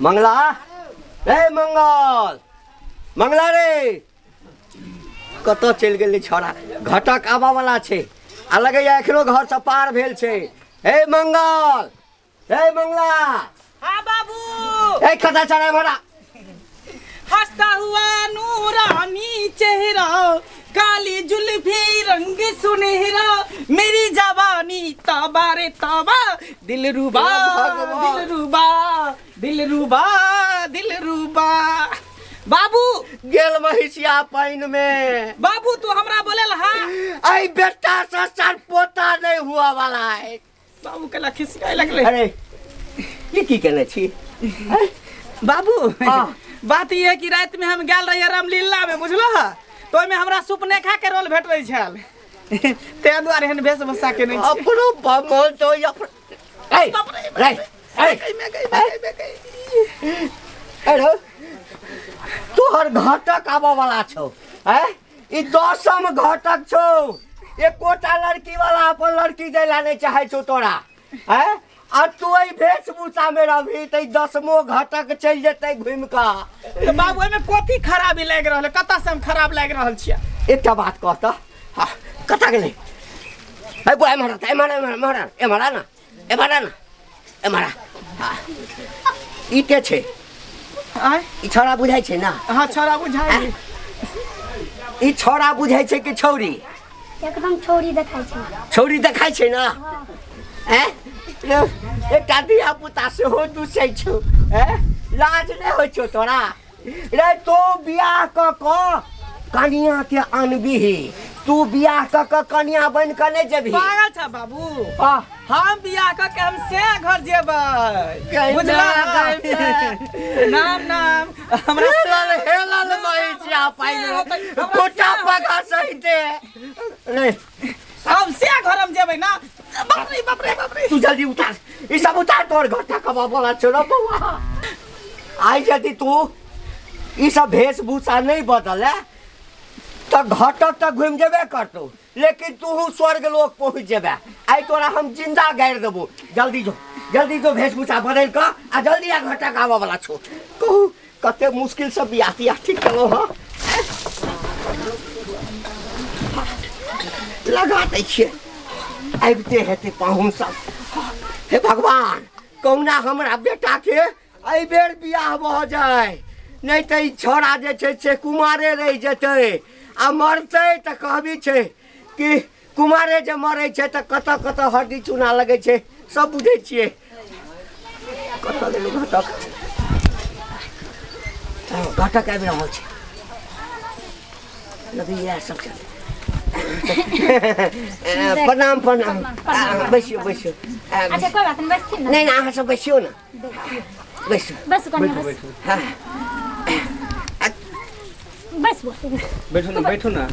मंगला रे मंगल मंगला रे कतऽ चलि गेलै छौड़ा घटक आबऽ वाला छै आ लगैया एखनो घरसँ पार भेल छै हे मंगल हे मंगला हाँ बाबू ए कतऽ चढ़ा भरा हंसता हुआ नूरानी चेहरा काली जुल्फी रंग सुनहरा मेरी जवानी तौबा रे तौबा दिल रुबा हे भगवान। दिल रुबा दिल रुबा दिल रुबा बाबू गेल महिषिया पानि मे बाबू तू हमरा बोले हा आई बेटा से सर पोता नहीं हुआ वाला है बाबू के खिसियाए लगले अरे ये की केने छी बाबू हाँ। बात ई है कि रात में हम गेल रहिए रामलीला में बुझलो हा तो ओहिमे हमरा सुपनेखा के रोल भेटै छल ताहि दुआरे एहन वेशभूषा के नहीं छी अपनो बमल तो अपन ए बाप रे, रे ए गई मैं गई मैं गई मैं गई अरे तोहर घटक आबऽ वाला छौ हैं ई दसम घटक छौ एकोटा लड़की वाला अपन लड़की दै ला नहि चाहै छौ तोरा हैं आ तू एहि वेशभूषा मे रहबही तऽ ई दसमो घटक चलि जेतै घुमि कऽ तऽ बाबू एहिमे कथी खराबी लागि रहल है कतऽ से हम खराब लागि रहल छियै एकटा बात कह तऽ हाँ, कतऽ गेलै है बुआ एम्हर आ, एम्हर एम्हर एम्हर आ, एम्हर आ ना एम्हर आ ना एम्हर आ हाँ। ई के छै आँय ई छौड़ा बुझाइ छै ना हाँ छौड़ा बुझाइ ई छौड़ा बुझाइ छै कि छौड़ी एकदम छौरी देखाइ छै छौड़ी देखाइ छै ना ऐं एकटा धिया पुता सेहो दुसै छौ ऐं लाज नहि होइ छौ तोरा रे तो बियाह कऽ कऽ कनिया के अनबिही तू बियाह कऽ कऽ कनिया बनि कऽ नहि जेबही पागल छ बाबू आ, हम बियाह कऽ के हम से घर जेबै गै बुझला ना, गै नाम नाम हमरा हेलल हेलल महिषिया पानि गोटा पगा सहिते नहीं हम से घर हम जेबै ना बाप रे बाप रे बाप रे तू जल्दी उतार ई सब उतार तोर घटा कबा बोला छोड़ो बउआ आइ यदि तू ई सब वेशभूषा नहीं बदले तऽ घटक तऽ घुमि जेबे करतौ लेकिन तू स्वर्ग लोक पहुँच जेबे आइ तोरा हम जिंदा गाड़ि देबो जल्दी जो जल्दी जो वेशभूषा बदलि कऽ आ जल्दी आ घटक आबऽ वाला छौ कहू कते मुश्किल से बियाह तियाह ठीक केलहुँ हँ लगा दै छियै आबिते हेतै पाहुन सब हे भगवान कहुना हमरा बेटाके एहि बेर बियाह भऽ जाय नहि तऽ ई छौड़ा जे छै से कुमारे रहि जेतै आ मरतै तऽ कहबी छै कि कुमारे जे मरै छै तऽ कतऽ कतऽ हड्डी चूना लगै छै सब बुझै छियै कतऽ गेलै घटक हँ, घटक आबि रहल छै लगैया सब छै प्रणाम प्रणाम प्रणाम। बैसियो बैसियो अच्छा कोई बात नहीं बैसथिन ना नहि नहि अहाँ सब बैसियो ने बैसू बस कनिया बस हाँ बस बस बैठू ना बैठू ना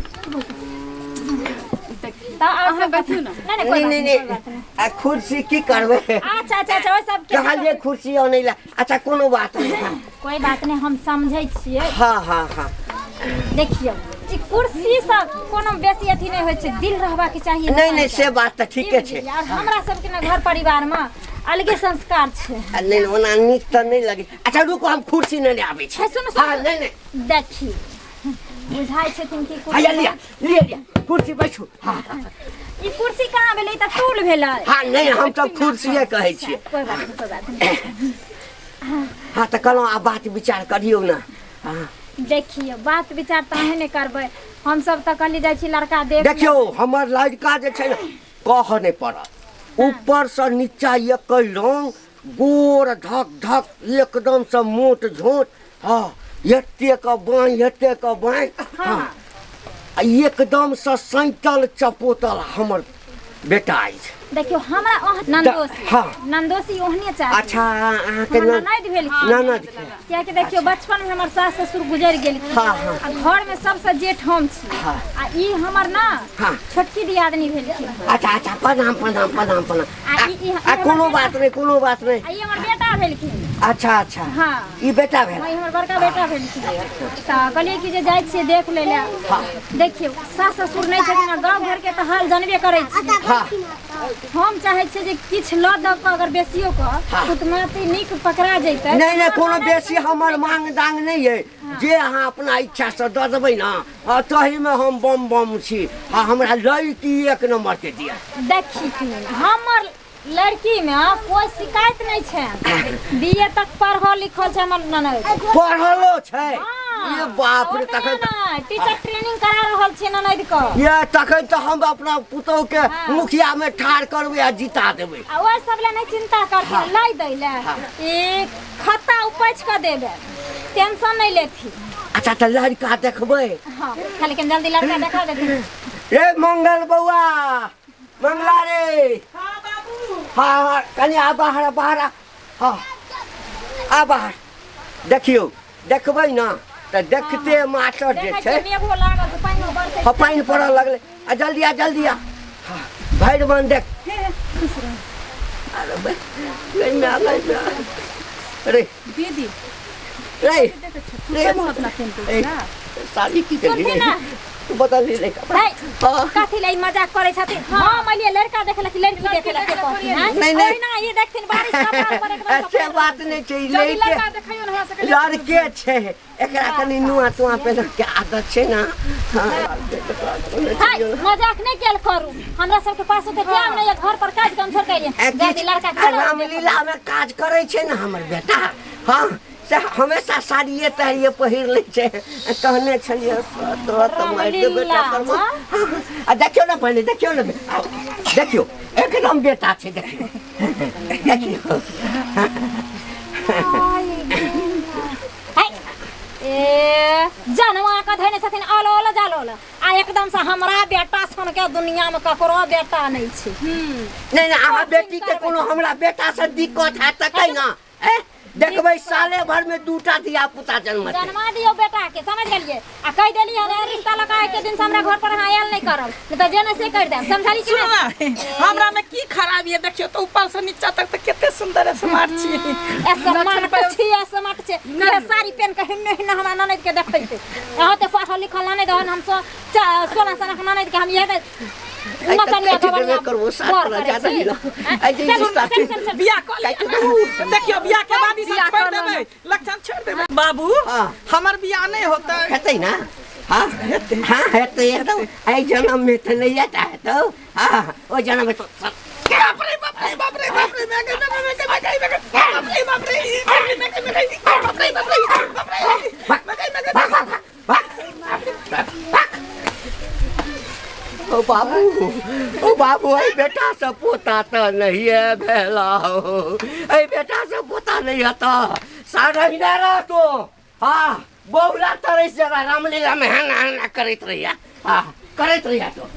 तऽ और सब बैठू ना। नहीं नहीं कोई नहीं बात नहीं नहीं कोई बात नहीं नहीं आ कुर्सी की करबै अच्छा अच्छा अच्छा ओहि सब कहलियै कुर्सी अनै ला अच्छा कोनो बात नहि हाँ कोई बात नहीं हम समझै छियै हाँ हाँ हाँ देखियौ ई कुर्सी से कोनो बेसी अथी नहीं होइ छै दिल रहबाक चाही नहीं नहीं से बात तऽ ठीके छै और हमरा सबके ने घर परिवार में अलगे संस्कार छै आ नहीं ओना नीक तऽ नहि लगे अच्छा रुको हम कुर्सी नेने आबै छी हे, सुनू, सुनू। हाँ नहीं नहीं देखी बुझाइ छथिन कि हाँ कुर्सी लिया लिया लिया कुर्सी बैठू हाँ हाँ ई कुर्सी कहाँ भेलै ई तऽ टूल भेलै हाँ नहीं हम तऽ कुर्सिए कहै छियै कोई बात नहीं कोई बात नहीं हाँ तऽ कहलहुँ आब बात विचार करियौ ने हाँ देखियौ बात विचार तऽ अहेँ नहि करबै हमसब तऽ कहली जाइ छी लड़का देख देखियौ हमर लड़का जे छै ने कहऽ नहि पड़त ऊपरसँ नीचा एक रंग गोर धक धक एकदमसँ मोट झोट हँ एतेक बाँहि एतेक बाँहि हँ आ एकदमसँ सैतल चपोतल हमर बेटा अछि देखियौ हमरा ओह नंदोसी हाँ। नंदोसी ओहने चाही अच्छा अहाँके हमर ननद भेलखिन ननद के कियाकि देखियौ बचपन में हमर सास ससुर गुजरि गेलखिन हाँ, हाँ। आ घर में सबसे जेठ हम छी हाँ। आ ई हमर ना हाँ। छोटकी दियादनी भेलखिन अच्छा अच्छा प्रणाम प्रणाम प्रणाम प्रणाम आ ई- ई- आ कोनो बात नहि कोनो बात नहि आ ई हमर बेटा भेलखिन अच्छा अच्छा हाँ ई बेटा भेल हाँ, ई हमर बड़का बेटा भेलखिन तऽ कहलियै कि जे जाइ छियै देख लै लए हाँ। देखियौ सास ससुर नहि छथिन आ गाँव घरके तऽ हाल जानबे करै छी हाँ। हम चाहै छियै जे किछु लऽ दऽ कऽ अगर बेसियो कऽ हाँ। उतना नीक पकड़ा जैतै। नहि नहि, कोनो बेसी हमर मांग दांग नहि अइ। जे अहाँ अपना इच्छासँ दऽ देबै ने, ताहिमे हम बम बम छी। आ हमरा लड़की एक नम्बरके दिअ। देखी, हमर लड़की में कोई शिकायत नहीं छै, बीए तक पढ़ल लिखल छै हमर ननद। पढ़लो छै? हाँ। ये बाप रे, ओतबे तखन नहि, टीचर ट्रेनिंग करा रहल छै ननद के। ये तखन तऽ हम अपना पुतोह के हाँ। मुखिया में ठाढ़ करबै आ जिता देबै। आ ओहि सब ले नहीं चिंता करथिन, लै दै ले ई खत्ता उपैछ के देबै, टेंशन नहीं लेथी। अच्छा, तऽ लड़का देखबै? हाँ, खाली कनि जल्दी लड़का देखा देथिन। रे मंगल बौआ, मंगला रे। हाँ बाबू। हाँ हाँ, कनि आ बाहर, आ बाहर आ। हाँ, आ बाहर। देखियौ, देखबै ने तऽ देखते मात्र जे देखै छै छियै मेघो लागल छै, पानिओ बरसै। हाँ, पानि पड़ऽ लगलै। आ जल्दी आ, जल्दी आ। हाँ, भरि मन देख। अरे बे, रे म्या, रे म्या। रे दीदी रे रे अपना पेन ए, साड़ी की देली? सुनथिन ना। तू बदल ली कपड़ा। है। हाँ। कथी ले ई मजाक करै छथिन? हम एलियै लड़का देखे ला कि लड़की देखे ला, से कहथिन, आँय? नहीं, नहीं। ओहिना ई देखथिन बारिश कपार पर एकदम से बात नहि छै, ई जल्दी लड़के लड़का देखियौ ने हमरा सबके। लड़के छै, एकरा कनि नुआ तुआ पहिन के आदत छै ने। हाँ। हाय, मजाक नहीं केल करू, हमरा सबके पास ओते टाइम नहीं है, घर पर काज काम छोड़ के अइयै। जल्दी लड़का के चलो। रामलीला में काज करै छै ने हमर बेटा, हाँ, से हमेशा साड़िए ताड़िए पहिर लै छै। कहने छलियै तोरा तऽ मारि देबै रामलीला, टक्कर मे। आ देखियौ ने, पहिले देखियौ ने, आउ, देखियौ, एकदम बेटा छै, देखियौ देखियौ। हाय, ए जनवा के धैने छथिन अलोल जलोल, आ एकदम से हमरा बेटा सन के दुनिया में ककरो बेटा नहीं छै। नहि नहि, अहाँ बेटी के कोनो हमरा बेटा से दिक्कत हैत तऽ कै ना ए देखबै, साले भर में दूटा धिया पुता जन्मतै। जन्मा दियौ बेटा के, समझ गेलियै? आ कहि देली हन, रिश्ता लगा के दिन से हमरा घर पर अहाँ आयल नहीं करब, नहीं तऽ जे ने से करि देब, समझली कि सुनू नहि? ने, हमरा में की खराबी है? देखियो तो ऊपर से नीचा तक तो कते सुंदर है, स्मार्ट छी। स्मार्ट छी, स्मार्ट छै। इहे साड़ी पेन के हिन्ने हिन्ने हमरा ननद के देखैते। अहाँ तऽ पढ़ल लिखल ननद हन, हम 16 सनक ननद के हम इहे आइ तऽ नचनिया काटि देबे गवनिया करबो, सात बर तोरा करै ज्यादा छी। हिला। आँय, आइ जे चलू, रिश्ता चल, चल, चल। बियाह कऽ लिअ। देखियौ, बियाह के बाद ई सब बियाह छोड़ि कऽ देबै, लक्षण छोड़ि देबै बाबू। हाँ। हमर बियाह नहि होतै? हेतै ना, हाँ हाँ, हेतै एकदम। एहि जन्म में तऽ नहि हेतै, हेतौ, हाँ, ओहि जन्म में तो बाप रे बाप रे बाप रे बाप रे, मैं गई, मैं गई, मैं गई, मैं गई, मैं गई, बाप रे बाप रे, मैं गई, मैं गई, मैं गई, बाप रे बाप रे बाप रे, मैं गई, मैं गई। भाग भाग भाग भाग भाग। ओ बाबू, ओ बाबू, एहि बेटा से पोता तऽ नहिए भेला हो, एहि बेटा से पोता नहि हेतऽ, साढ़े रहतो। हाँ, बौला तरस जरा रामलीला में हना हना करैत रहिया, हाँ, करैत रहिया तो।